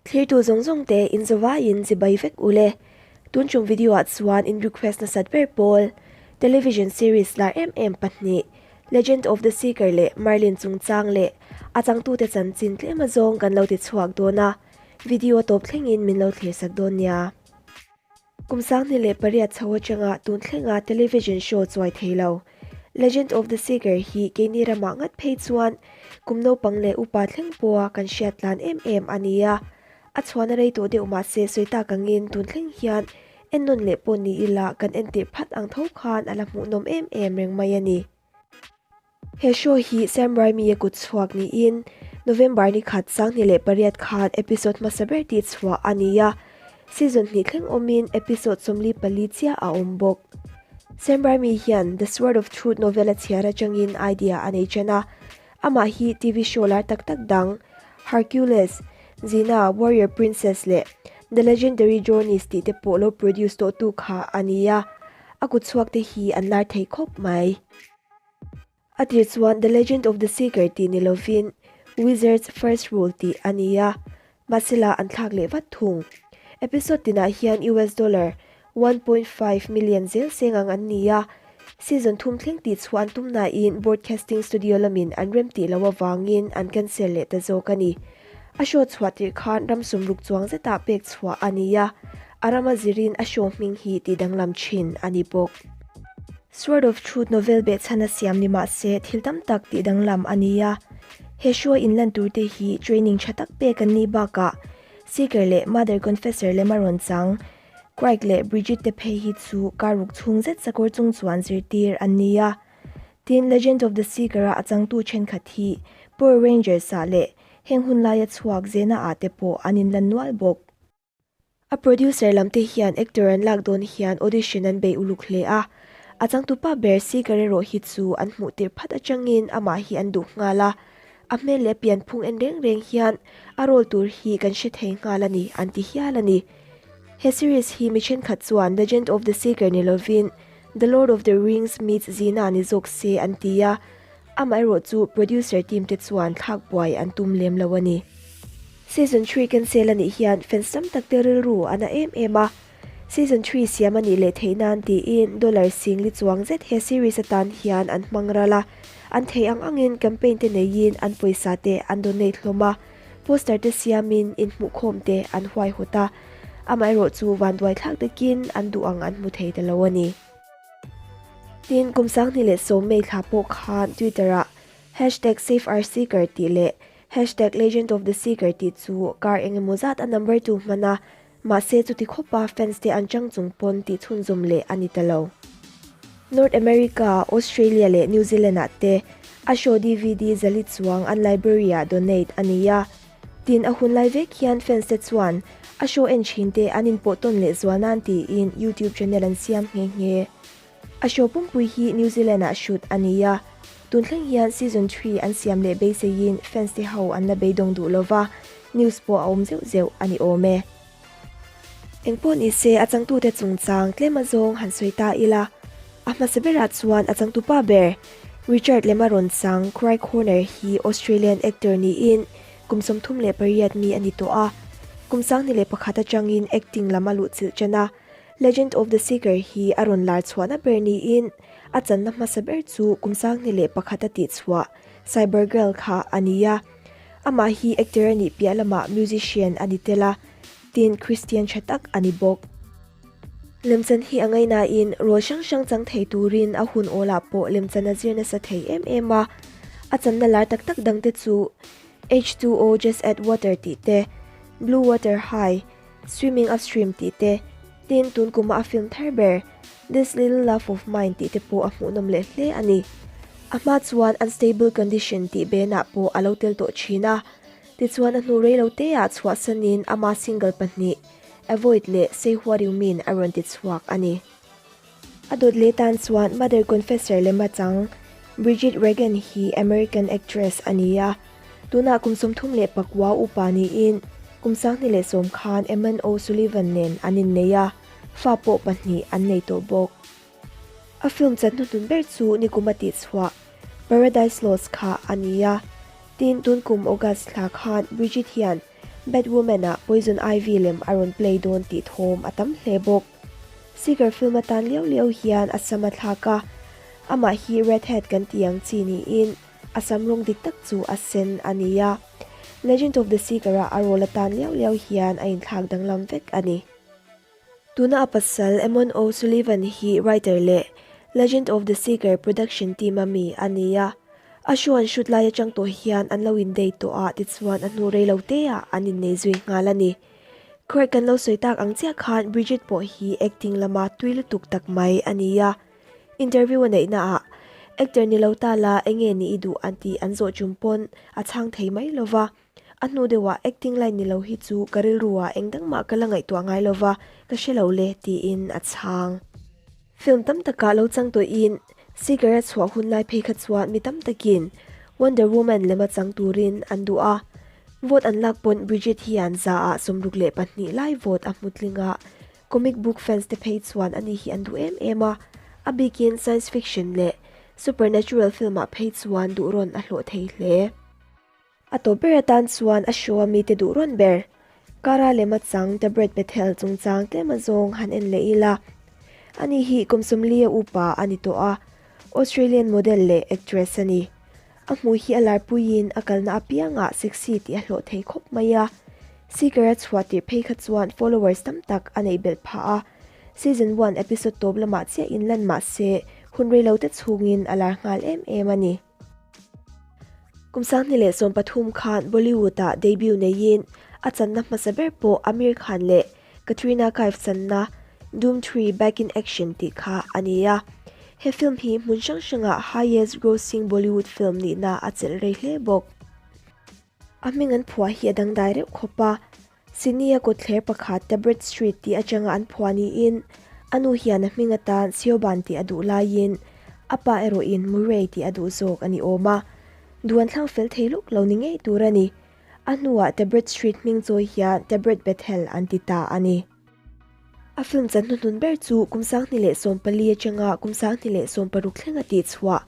Thlirtu zawng zawng te in zawaiin chibai vek ule. Tun chung video ah chuan in request nasat ber pawl television series lar em em pahnih Legend of the Seeker leh Merlin chungchang leh a changtute chanchin tlem azawng kan lo ti chhuak dawn a, video tawp thlengin min lo thlirsak dawn nia. Kum 2008 chho atanga tun thlenga television show chuai thei lo, Legend of the Seeker hi keini ramah ngat phei chuan kum naupang leh upa thleng pawha kan hriat tlan em em a ni a. A chhuahna rei tawh deuh mahse sawi tak angin tun thleng hian ennawn leh pawh ni ila kan entir phat ang tho khan a la hmuhnawm em em reng mai a ni. He show hi Sam Raimi-a kut chhuak niin November ni khat 2008 khan episode hmasa ber tih chhuah a ni a, season hnih thleng awmin episode 44 chiah a awm bawk. Sam Raimi hian The Sword of Truth novel a chhiar atangin idea a nei ṭan a, amah hi TV show lar tak tak dang Hercules, Xena, Warrior Princess leh The Legendary Journeys tih te pawh lo produce tawhtu kha a ni a, a kut chhuak te hi an lar thei khawp mai. A tir chuan The Legend of the Seeker tih ni lovin Wizard's First Rule tih a ni a, mahsela an thlak leh vat thung. Episode tinah hian US dollar 1.5 million zel seng ang an ni a, season thum thleng tih chhuah an tum nain broadcasting studio lamin an rem tih loh avangin an cancel leh ta zawk a ni. A show chhuah tirh khan ram sumruk chuang zetah pek chhuah a ni a, a rama zirin a show hming hi tih danglam thin a ni bawk. Sword of Truth novel behchhan a siam ni mah se thil tam tak tih danglam a ni a. He show inlan tur te hi training tha tak pek an nih bakah Seeker leh Mother Confessor lema rawn chang Craig leh Bridget te phei hi chu kar ruk chhung zet sakawr chung chuan zirtir an ni a. Tin, Legend of the Seeker-a a changtu thenkhat hi Power Rangers-ah leh heng hun laia chhuak Xena-ah te pawh an inlan nual bawk. A producer lam te hian actor an lak dawn hian audition an bei uluk hle a, a changtupa ber Seeker erawh hi chu an hmuh tir phat atangin amah hi an duh nghal a, a hmel leh pianphung en reng reng hian a role tur hi kan hre thei nghal a ni an ti hial a ni. He series hi mi thenkhat chuan Legend of the Seeker ni lovin The Lord of the Rings meets Xena ni zawk se an ti a, amaherawh chu producer team te chuan thlak buai an tum lem lo a ni. Season 3 cancel a nih hian fans tam tak te rilru a na em em a, Season 3 siam a nih leh theih nan tiin dollar sing li chuang zet he series atan hian an hmang ral a, an theih ang angin campaign te neiin an pawisa te an donate hlawm a, poster te siamin inhmuhkhawm te an huaihawt a, amaherawh chu vanduai thlak takin an duh ang an hmu thei ta lo a ni. Tin, kum 2010 May thla pawh khan Twitter-ah hashtag SaveOurSeeker tih leh Hashtag Legend of the Seeker tih chu kar eng emaw zat a number tu hman a, mahse chuti khawpa fans te an chang chung pawn tih chhunzawm leh a ni ta lo. North America, Australia leh New Zealand ah te a show DVD zali chuang an library ah donate a ni a. Tin, a hun lai vek hian fans te chuan a show en thin te an inpawh tawn leh zual nan tiin YouTube channel an siam nghe nghe. A show pumpui hi New Zealand ah shoot a ni a, tun thleng hian season 3 an siam leh beiseiin fans te ho an la beidawng duh lova, news pawh a awm zeuh zeuh a ni awm e. Engpawh ni se a changtute chungchang tlem azawng han sawi ta ila, a hmasa berah chuan a changtupa ber Richard lema rawn chang Craig Horner hi Australian actor niin kum 38 mi a ni tawh a, kum 2001 atangin acting lam a luhchilh ṭan a, Legend of the Seeker hi a rawn lar chhuahna ber niin a channa hmasa ber chu kum 2001 a tihchhuah Cyber Girl kha a ni a. Amah hi actor a nih piah lamah musician a ni tel a, tin Christian tha tak a ni bawk. Lemchan hi a ngaihnain role hrang hrang chang thei turin a hun awlah pawh lemchan a zir nasa thei em em a. A channa lar tak tak dangte chu H2O Just Add Water tih te, Blue Water High, Swimming Upstream tih te, tin tun kuma a film thar ber This Little Love of Mine tih te pawh a hmuhnawm leh hle a ni. A hma chuan Unstable Condition tih benah pawh a lo tel tawh thin a, tichuan a hnu rei lo te ah chhuahsanin ama single pahnih Avoid leh Say What You Mean a rawn ti chhuak a ni. A dawt leh tan chuan Mother Confessor lema chang Bridget Regan hi American actress a ni a, tunah kum 34 upa niin kum 2010 khan Eamon O'Sullivan nen an innei a, fa pawh pahnih an nei tawh bawk. A film chan hnuhnun ber chu nikum a tihchhuah Paradise Lost kha a ni a, tin tun kum August thla khan Bridget hian. Batwoman-ah Poison Ivy lem a rawn play dawn tih thawm a tam hle bawk. Seeker film atan liau liau hian a sam a thlak a, amah hi redhead kan tih ang chi niin a sam rawng dik tak chu a sen a ni a. Legend of the Seeker-ah a role atan liau liau hian a inthlak danglam vek a ni. Tuna a pasal Eamon O'Sullivan hi writer leh Legend of the Seeker production team a mi a ni a. A show an shoot lai atang tawh hian an lo in date tawh a tichuan a hnu rei lo te ah an innei zui nghal a ni. Craig kan lo sawi tak ang chiah khan Bridget pawh hi acting lama tui lutuk tak mai a ni a. Interview a neihna ah actor ni lo ta la enge ni i duh an tih an zawh chung pawn a chhang thei mai lova. A hnu deuhah acting line ni lo hi chu ka rilru ah eng dang mah ka la ngaihtuah ngai lova, ka hre lo le tiin a chhang. Film tam takah lo chang tawhin Seeker a chhuah hun lai phei kha chuan mi tam takin Wonder Woman lema chang turin an duh a. Vote an lak pawn Bridget hian zaah 62 lai vote a hmu tling a, comic book fans te phei chuan ani hi an duh em em a, a bikin science fiction leh supernatural film ah phei chuan duh rawn a hlawh thei hle. A tawp ber atan chuan a show a mite duh rawn ber. Kara lema chang The Bread Bethel chungchang tlem a zawng han en leh ila. Ani hi kum 40 a upa a ni tawh a, Australian model leh actress a ni. A hmuh hi a larpuiin a kalna apiangah sexy tih a hlawh thei khawp mai a. Seeker a chhuah tirh phei kha chuan followers tam tak a neih belh phah a. Season one episode tawp lamah chiah inlan mah se hun reilote chhungin a lar nghal em em a ni. Kum 2013 khan Bollywood-ah debut neiin a channa hmasa ber pawh Aamir Khan leh Katrina Kaif channa Dhoom 3 Back in Action tih kha a ni a. He film hi hmun hrang hrangah highest grossing Bollywood film nihna a chelh rei hle bawk. A hming an phuah hi a dangdai reuh khawp a, Sydney-a kawtthler pakhat Tabret Street tih atanga an phuah niin a nu hian a hming atan Siobhan tih a duh laiin a pa erawhin Murray tih a duh zawk a ni awm a. Duh an thlang fel thei luk lo ni ngei tur a ni. A hnuah Tabret Street hming chawi hian Tabret Bethel an ti ta a ni. A film chan hnuhnun ber chu kum 2014 atanga kum 2016 thlenga tihchhuah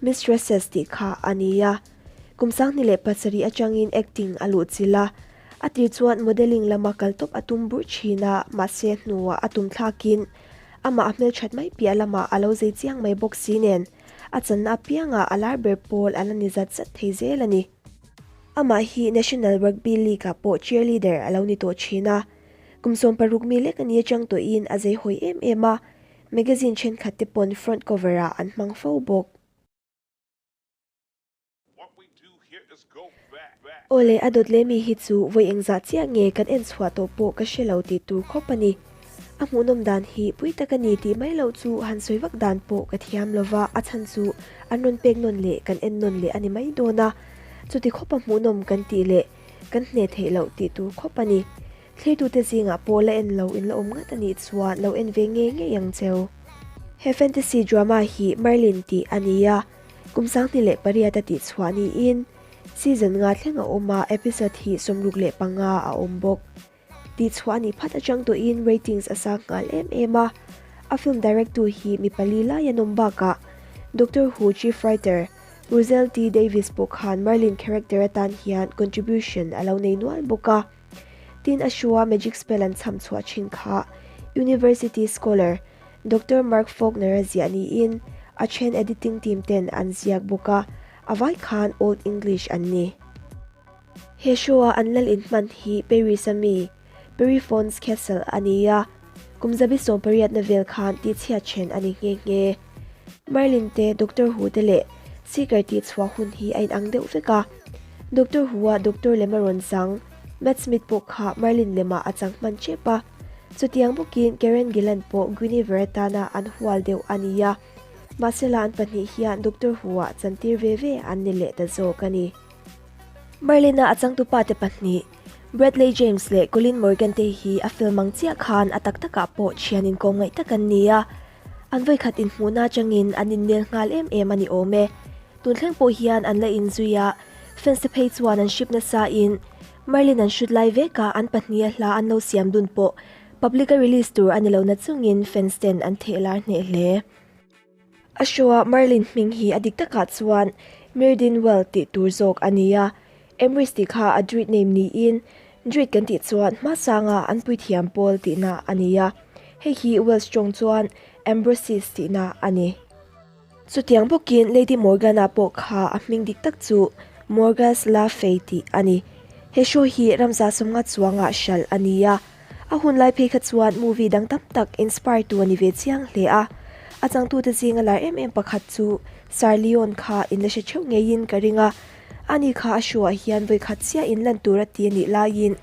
Mistresses tih kha a ni a. Kum 2007 atangin acting a luhchilh a, a tir chuan modelling lama kal tawp a tum burh thin a, mahse hnuah a tum thlakin amah a hmelthat mai piah lamah a lo zei chiang mai bawk si nen a channa apiangah a lar ber pawl a la ni zat zat thei zel a ni. Amah hi National Rugby League-ah pawh cheerleader a lo ni tawh thin a. Kum 60 mi lek a ni atang tawhin a zei hawi em em a, magazine thenkhat te pawn front cover ah an hmang fo bawk. Aw le, a dawt leh mi hi chu vawi engzah chiah nge kan en chhuah tawh pawh ka hre lo tih tur khawp a ni. A hmuhnawm dan hi pui tak a ni tih mai loh chu han sawi vak dan pawh ka thiam lo va, a chhan chu an rawn pek nawn leh kan en nawn leh a ni mai dawn a. Chuti khawpa hmuhnawm kan tih leh kan hne theih loh tih tur khawp a ni. Thleitute zingah pawh la en lo in la awm ngat a nih chuan lo en ve ngei ngei ang cheu. He fantasy drama hi Merlin tih a ni a, kum 2008 a tih chhuah niin season nga thleng a awm a, episode hi 65 a awm bawk. Tih chhuah a nih phat atang tawhin ratings a sang nghal em em a, a film direct tu hi mi pali lai an awm bakah Doctor Who chief writer Russell T Davies pawh khan Merlin character atan hian contribution a lo nei nual bawk a. Tin a show-a magic spell an chham chhuah thin kha University scholar Doctor Mark Faulkner a ziah niin a then editing team ten an ziak bawk a, a vai khan Old English an ni. He show-a an lal inhman hi Paris a mi, Pierrefonds Castle a ni a, kum 1800 na vel khan tihchhiat then a ni nghe nghe. Merlin te, Doctor Who te leh Seeker tihchhuah hun hi a inang deuh vek a. Doctor Who-a Doctor lem a rawn chang, Matt Smith pawh kha Merlin lemah a chang hman tep a. Chutiang bawkin Karen Gillan pawh Guinevere atana an hual deuh a ni a. Mahsela an pahnih hian Doctor Who-ah chantir ve ve an ni leh ta zawk a ni. Merlin-a a changtupa te pahnih, Bradley James leh Colin Morgan te hi a film ang chiah khan a tak takah pawh thian inkawm ngaih tak an ni a. An vawikhat inhmuhna atangin an innel nghal em em a ni awm e. Tun thleng pawh hian an la inzui a, fans te phei chuan an hrip nasa in Merlin an hrut lai veka an pahniha hla an lo siam dun pawh public a release tur a ni lo na chungin fans ten an theh lar hneh hle. A show-a Merlin hming hi a dik takah chuan Myrddin Well tih tur zawk a ni a, Emrys tih kha a druid name niin Druid kan tih chuan hmasanga an puithiam pawl tihna a ni a, hei hi Welsh tawng chuan Ambrosis tihna a ni. Chutiang bawkin Lady Morgana pawh kha a hming dik tak chu Morgas La Fay tih a ni. He show hi ramza sawmnga chuangah hralh a ni a, a hun lai phei kha chuan movie dang tam tak inspire tu a ni ve chiang hle a. A changtute zinga lar em em pakhat chu Sir Leon kha in la hre theuh ngeiin ka ring a, ani kha a show ah hian vawikhat chiah in lan tur a ti a nih laiin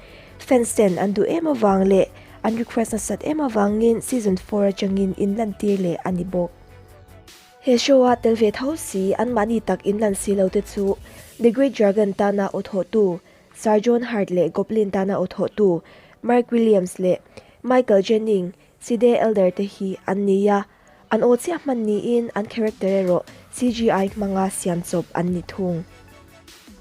fans ten an duh em avang leh an request nasat em avangin season 4 atangin in lantir leh a ni bawk. He show a tel ve tho si anmahni tak in lan si lo te chu The Great Dragon tana aw thawhtu Sir John Hurt leh Goblin tana aw thawhtu Mark Williams leh Michael Jennings, Side Elder te hi an ni a, an aw chiah hman niin an character erawh CGI hmanga siam chawp an ni thung.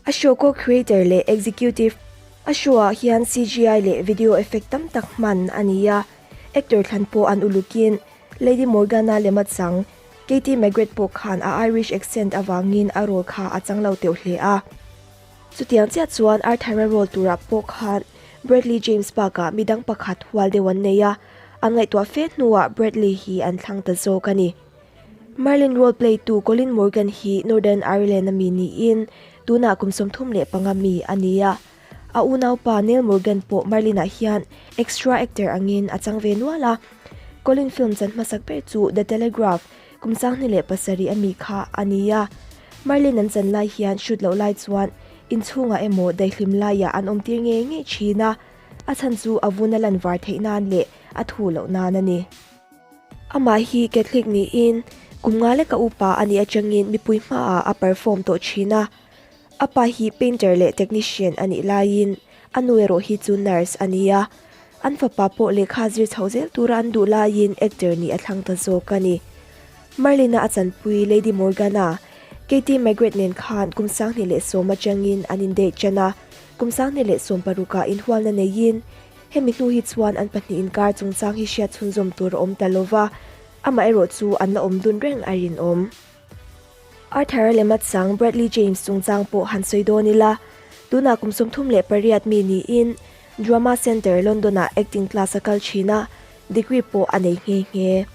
A show co-creator leh executive A show ah hian CGI leh video effect tam tak hman a ni a, actor thlan pawh an ulukin Lady Morgana lema chang Katie Magret pawh khan a Irish accent avangin a role kha a chang lo teuh hle a. Chutiang chiah chuan Arthur-a role turah pawh khan Bradley James bakah midang pakhat hual deuh an nei a, an ngaihtuah fe hnuah Bradley hi an thlang ta zawk a ni. Merlin role play tu Colin Morgan hi Northern Ireland a mi niin tunah kum 35 mi a ni a. A unaupa Neil Morgan pawh Merlin-ah hian extra actor angin a chang ve nual a. Colin film chan hmasak ber chu The Telegraph kum 2007 a mi kha a ni a. Merlin an chan lai hian shoot loh lai chuan inchhungah emaw daihlim laiah an awm tir ngei ngei thin a, a chhan chu a vun a lan var theih nan leh a thu loh nan a ni. Amah hi Catholic niin kum nga leka upa a nih atangin mipui hmaah a perform tawh thin a. A pa hi painter leh technician a nih laiin a nu erawh hi chu nurse a ni a. An fapa pawh lehkha zir chho zel tura an duh laiin actor nih a thlang ta zawk a ni. Merlin-a a chanpui Lady Morgana, Katie Magret nen khan kum 2010 atangin an indate tan a, kum 2016 ah inhualna neiin Hemi hnu hi chuan an pahnih inkar chungchang hi hriat chhunzawm tur a awm ta lo va, amaherawh chu an la awm dun reng a rinawm. Arthur-a leh Matsang Bradley James chungchang pawh han sawi dawn ila, tunah kum 38 mi niin Drama Centre London-ah acting class a kal thin a, degree pawh a nei nghe nghe.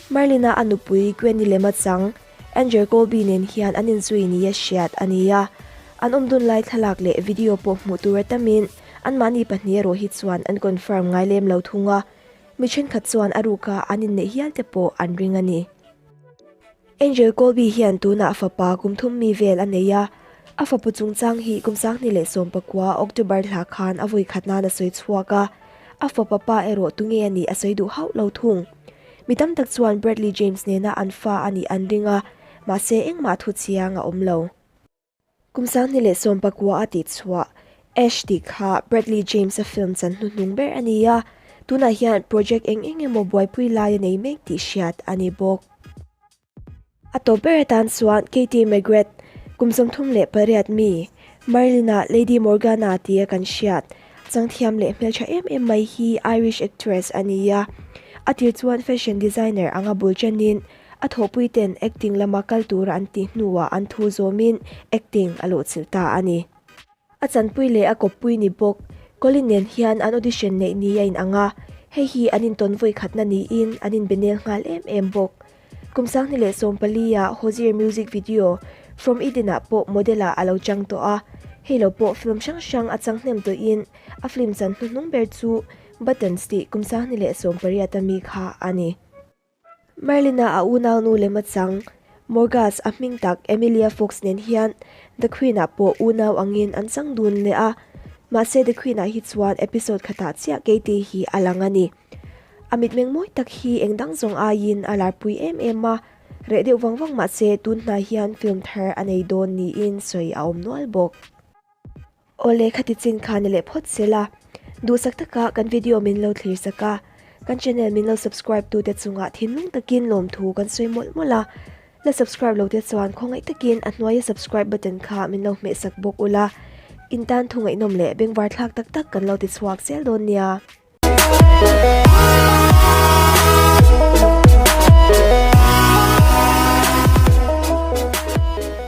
Merlin-a a nupui Gwenny leh Matsang Andrew Colby nen hian an inzui nia hriat a ni a, an awm dun lai thlalak leh video pawh hmuh tur a tamin anmahni pahnih erawh hi chuan an confirm ngai lem lo thung a, mi thenkhat chuan a ruka an inneih hial te pawh an ring a ni. Angel Colby hian tunah fapa kum thum mi vel a nei a, a fapa chungchang hi kum 2019 October thla khan a vawi khat nan a sawi chhuak a, a fapa pa erawh tunge a nih a sawi duh hauh lo thung. Mi tam tak chuan Bradley James nena an fa a nih an ring a, mahse engmah thu chiang a awm lo. Kum 2019 a tihchhuah Ash tih kha Bradley James-a film chan hnuhnung ber a ni a, tunah hian project eng eng emaw buaipui lai a nei mek tih hriat a ni bawk. A tawp ber atan chuan Katie Magret, kum 38 mi, Merlin-a Lady Morgana tia kan hriat, changthiam leh hmeltha em em mai hi Irish actress a ni a. A tir chuan fashion designer anga bul chanin a thawhpui ten acting lama kal tura an tih hnuah an thu zawmin acting a luhchilh ta a ni. A chanpui leh a kawppui ni bawk. Colin nen hian an audition neih ni a inang a, hei hi an intawn vawi khatna niin an inbenel nghal em em bawk. Kum 2014 ah Hozier music video From Eden ah pawh model ah a lo chang tawh a, hei lo pawh film hrang hrang a chang hnem tawhin a film chan hnuhnung ber chu Buttons tih kum 2018 a mi kha a ni. Merlin-a a unaunu lem a chang, Morgas a hming tak Emilia Fox nen hian The Queen-ah pawh unau angin an chang dun leh a, mahse The Queen-ah hi chuan episode khatah chiah Katie hi a lang a ni. A mitmeng mawi tak hi eng dang zawng aiin a larpui em em a, reh deuh vang vang mahse tun hnai hian film thar a nei dawn niin sawi a awm nual bawk. Awle khati chin kha ni leh phawt se la, duhsak taka kan video min lo thlir sak a, kan channel min lo subscribe tu te chungah thinlung takin lawmthu kan sawi mawlh mawlh a, la subscribe lo te chuan khawngaih takin a hnuaia subscribe button kha min lo hmeh sak bawk ula, in tan thu ngaihnawm leh bengvar thlak tak tak kan lo ti chhuak zel dawn nia.